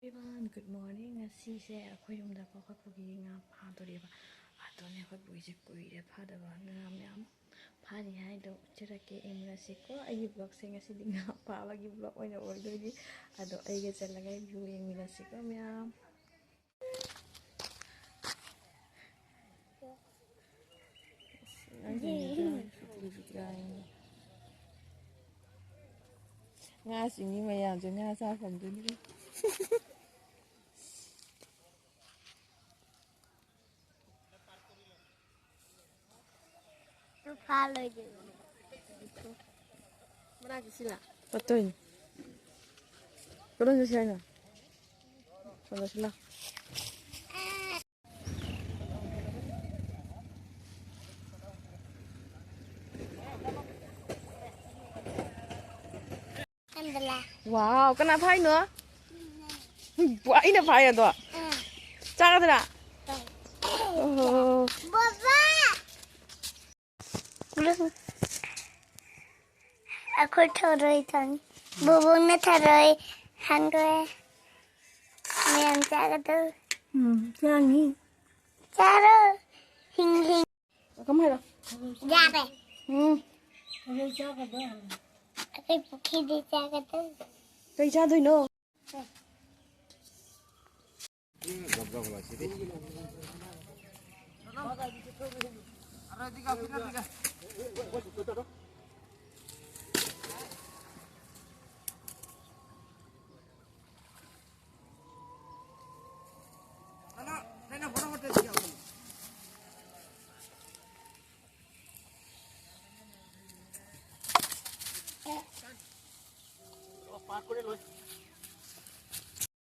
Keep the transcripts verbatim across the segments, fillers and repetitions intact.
Everyone, good morning. ꯉꯁꯤꯁꯦ ꯑꯩꯈꯣꯏ ꯌꯨꯝꯗ ꯀꯣ ꯑꯩꯈꯣꯏ ꯄꯨꯒꯤ ꯉꯥ ꯐꯥꯗꯣꯔꯦꯕ꯫ ꯑꯗꯨꯅꯦ ꯑꯩꯈꯣꯏ ꯄꯨꯒꯤꯁꯦ ꯀꯨꯏꯔꯦ ꯐꯥꯗꯕ꯫ ꯉꯥ ꯃꯌꯥꯝ ꯐꯥꯅꯤ ꯍꯥꯏꯗꯣ ꯎꯠꯆꯔꯛꯀꯦ, ꯌꯦꯡꯃꯤꯟꯅꯁꯤꯀꯣ꯫ ꯑꯩꯒꯤ vlogꯁꯦ ꯉꯁꯤꯗꯤ ꯉꯥ ꯐꯥꯕꯒꯤ vlog ꯑꯣꯏꯅ ꯑꯣꯏꯗꯣꯏꯅꯤ꯫ ꯑꯗꯣ ꯑꯩꯒ ꯆꯠꯂꯒ view ꯌꯦꯡꯃꯤꯟꯅꯁꯤꯀꯣ ꯃꯌꯥꯝ꯫ ꯉꯥꯁꯤ ꯃꯤ ꯃꯌꯥꯝꯁꯦ ꯉꯥ ꯆꯥ ꯐꯪꯗꯣꯏꯅꯤ꯫ ꯐꯥ ꯂꯣꯏꯗ꯭ꯔꯤꯕꯅꯦ꯫ ꯃꯅꯥꯛꯀꯤ ꯁꯤꯅ꯫ ꯆꯠꯇꯣꯏꯅꯤ꯫ ꯀꯗꯣꯝ ꯆꯠꯁꯤ ꯍꯥꯏꯅꯣ? ꯁꯣꯝꯗ ꯁꯤ ꯂꯥꯎ꯫ ꯋꯥꯎ, ꯀꯅꯥ ꯐꯥꯏꯅꯣ? ꯋꯥ, ꯑꯩꯅ ꯐꯥꯏ ꯑꯗꯣ꯫ ꯆꯥꯒꯗ꯭ꯔꯥ? ꯑꯣꯍꯣ꯫ ꯕꯣꯕꯣ! ꯑꯩꯈꯣꯏ ꯊꯔꯣꯏ ꯊꯣꯡꯉꯤ꯫ ꯕꯣꯕꯣꯛꯅ ꯊꯔꯣꯏ ꯍꯪꯗꯣꯛꯑꯦ꯫ ꯃꯌꯥꯝ ꯆꯥꯒꯗꯧ꯫ ꯎꯝ, ꯆꯥꯅꯤ꯫ ꯆꯥꯔꯣ꯫ ꯍꯤꯡ ꯍꯤꯡ꯫ ꯀꯃꯥꯏꯅ? ꯌꯥꯔꯦ꯫ ꯎꯝ꯫ ꯑꯩꯈꯣꯏ ꯄꯨꯈ꯭ꯔꯤꯗ ꯆꯥꯒꯗꯧ꯫ ꯀꯩ ꯆꯥꯗꯣꯏꯅꯣ?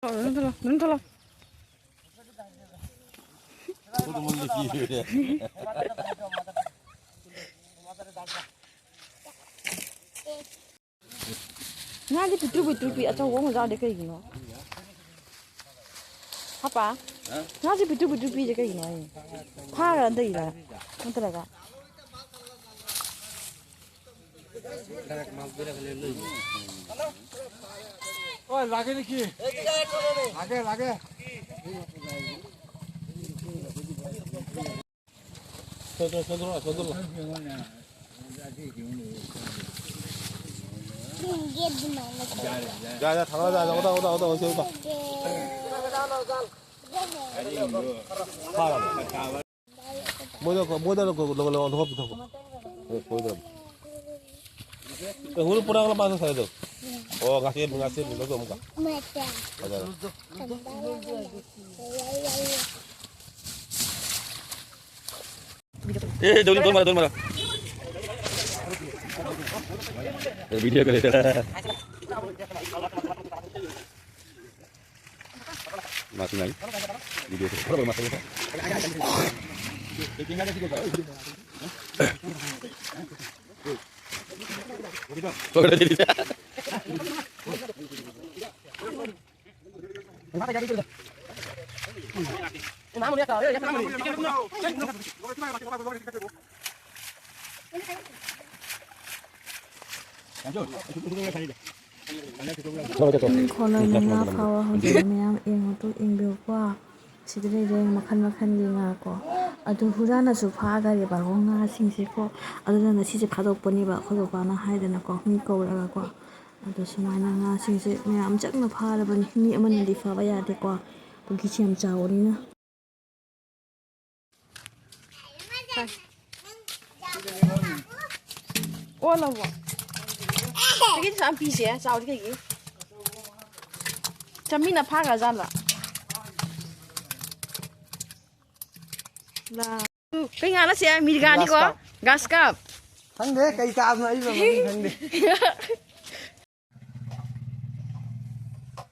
ꯑꯗꯨꯝ ꯊꯣꯛꯂꯛꯑꯣ, ꯑꯗꯨꯝ ꯊꯣꯛꯂꯛꯑꯣ꯫ ꯉꯥꯁꯦ ꯄꯤꯛꯇ꯭ꯔꯨ ꯄꯤꯛꯇ꯭ꯔꯨ ꯄꯤ, ꯑꯆꯧꯕ ꯑꯃ ꯆꯥꯗꯦ ꯀꯩꯒꯤꯅꯣ? ꯍꯥꯄꯥ? ꯉꯥꯁꯦ ꯄꯤꯛꯇ꯭ꯔꯨ ꯄꯤꯛꯇ꯭ꯔꯨ ꯄꯤꯁꯦ ꯀꯩꯒꯤꯅꯣ ꯍꯥꯏꯁꯦ? ꯐꯥꯔ ꯑꯗꯩꯔ? ꯅꯠꯇ꯭ꯔꯒ? ও, লাগে নাকি? লাগে, লাগে। যা, যা, থালা যা, যা, ওটা, ওটা, ওটা, ওটা, ওটা। ময়দা, ময়দা লোক, লোক, লোক, লোক, লোক, লোক। এই, ময়দা। এই, হুলু পোড়া গুলো পাঁচশো সাড়ে দাও। ও, গাছে, গাছে, লোক, অমুকা। আচ্ছা। এই, দৌড়, দৌড় মারা, দৌড় মারা। এই, ভিডিও করে। মাছ নাই। ভিডিও করে। বড় বড় মাছ আছে। পকড়ে দিয়ে দিছে। ꯏꯪ ꯈꯣꯂꯣꯏꯅ ꯉꯥ ꯐꯥꯕ ꯍꯧꯖꯔꯤ ꯃꯌꯥꯝ, ꯌꯦꯡꯉꯨ ꯇꯨ, ꯌꯦꯡꯕꯤꯌꯨꯀꯣ꯫ ꯁꯤꯗ ꯂꯩꯔꯦ ꯃꯈꯜ ꯃꯈꯜꯒꯤ ꯉꯥ ꯀꯣ꯫ ꯑꯗꯨ ꯍꯨꯔꯥꯟꯅꯁꯨ ꯐꯥꯈꯔꯦꯕꯀꯣ ꯉꯥꯁꯤꯡꯁꯦꯀꯣ꯫ ꯑꯗꯨꯅ ꯉꯁꯤꯁꯦ ꯐꯥꯗꯣꯛꯄꯅꯦꯕ ꯑꯩꯈꯣꯏ ꯕꯕꯥꯅ ꯍꯥꯏꯗꯅꯀꯣ, ꯃꯤ ꯀꯧꯔꯒꯀꯣ꯫ ꯑꯗꯣ ꯁꯨꯃꯥꯏꯅ ꯉꯥꯁꯤꯡꯁꯦ ꯃꯌꯥꯝ ꯆꯪꯅ ꯐꯥꯔꯕꯅꯤ꯫ ꯃꯤ ꯑꯃꯅꯗꯤ ꯐꯥꯕ ꯌꯥꯗꯦꯀꯣ, ꯄꯨꯈ꯭ꯔꯤꯁꯦ ꯌꯥꯝ ꯆꯥꯎꯕꯅꯤꯅ꯫ ꯑꯣꯜꯂꯕꯣ? ꯀꯩꯒꯤꯅꯣ ꯁꯨꯛ ꯌꯥꯝ ꯄꯤꯁꯦ? ꯆꯥꯎꯗꯤ ꯀꯩꯒꯤ? ꯆꯥꯃꯤꯟꯅ ꯐꯥꯈ꯭ꯔꯖꯥꯠꯂꯣ? ꯂꯥ-, ꯀꯩ ꯉꯥꯅꯣ ꯁꯦ? ꯃꯤꯔꯒꯥꯅꯤꯀꯣ? ꯒ꯭ꯔꯥꯁ ꯀꯥꯞ꯫ ꯒ꯭ꯔꯥꯁ ꯀꯥꯞ꯫ ꯈꯪꯗꯦ, ꯀꯩ ꯀꯥꯞꯅꯣ, ꯑꯩ ꯃꯃꯤꯡ ꯈꯪꯗꯦ꯫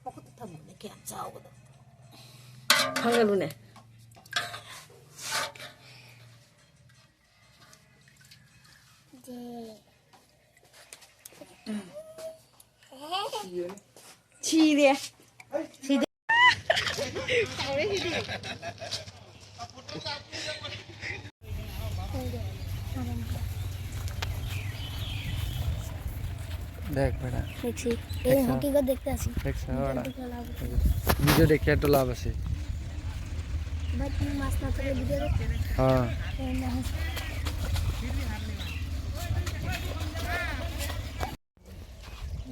ꯃꯈꯨꯠꯇ ꯊꯝꯃꯨꯅꯦ, ꯀꯌꯥꯝ ꯆꯥꯎꯕꯗꯣ꯫ ꯈꯪꯒꯅꯨꯅꯦ꯫ ꯁꯤꯔꯦ꯫ ꯁꯤꯗꯤ꯫ দেখ বেটা। দেখছি। এই দেখছো? হকিগত দেখতে আসি। দেখছো, ভিডিও বেটা? দেখলে লাভ আছে। ভিডিও দেখে একটু লাভ আছে। ভাই, তুমি মাছ না ধরলে ভিডিও দেখতে? হ্যাঁ। এই মাছ।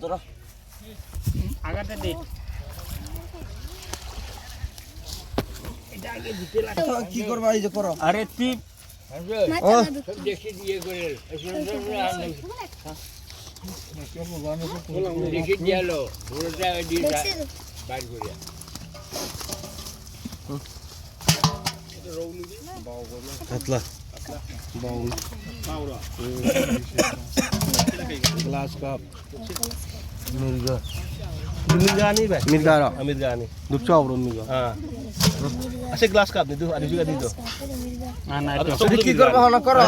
ধরো। আগাতে দে। কি করবা, এই যে করো। আরে তুই মাছ ও। চালা ঢুকছে। দেখি গেল, বুড়োটা ওই দিয়ে দেখছি তো। বার করে। কাতলা। বাউল। Glass cup. মির্গা। মির্গা আনি ভাই। মির্গা আরো। মির্গা আনি। দুপচা অবরো মির্গা। হ্যাঁ। আচ্ছা, গ্লাস কাপ নি, দু, আনি সুগা দিন তো। না, না, আর এটা সব কি করবে, হলো করো।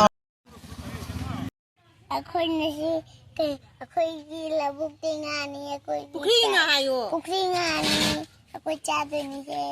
ꯑꯩꯈꯣꯏ ꯉꯁꯤ ꯀꯩ, ꯑꯩꯈꯣꯏꯒꯤ ꯂꯧꯕꯨꯛꯇꯩ ꯉꯥꯅꯤ, ꯑꯩꯈꯣꯏꯒꯤ ꯄꯨꯈ꯭ꯔꯤ ꯆꯥ-, ꯉꯥ ꯍꯥꯏꯌꯣ꯫ ꯄꯨꯈ꯭ꯔꯤ ꯉꯥꯅꯤ, ꯑꯩꯈꯣꯏ ꯆꯥꯗꯣꯏꯅꯤꯁꯦ꯫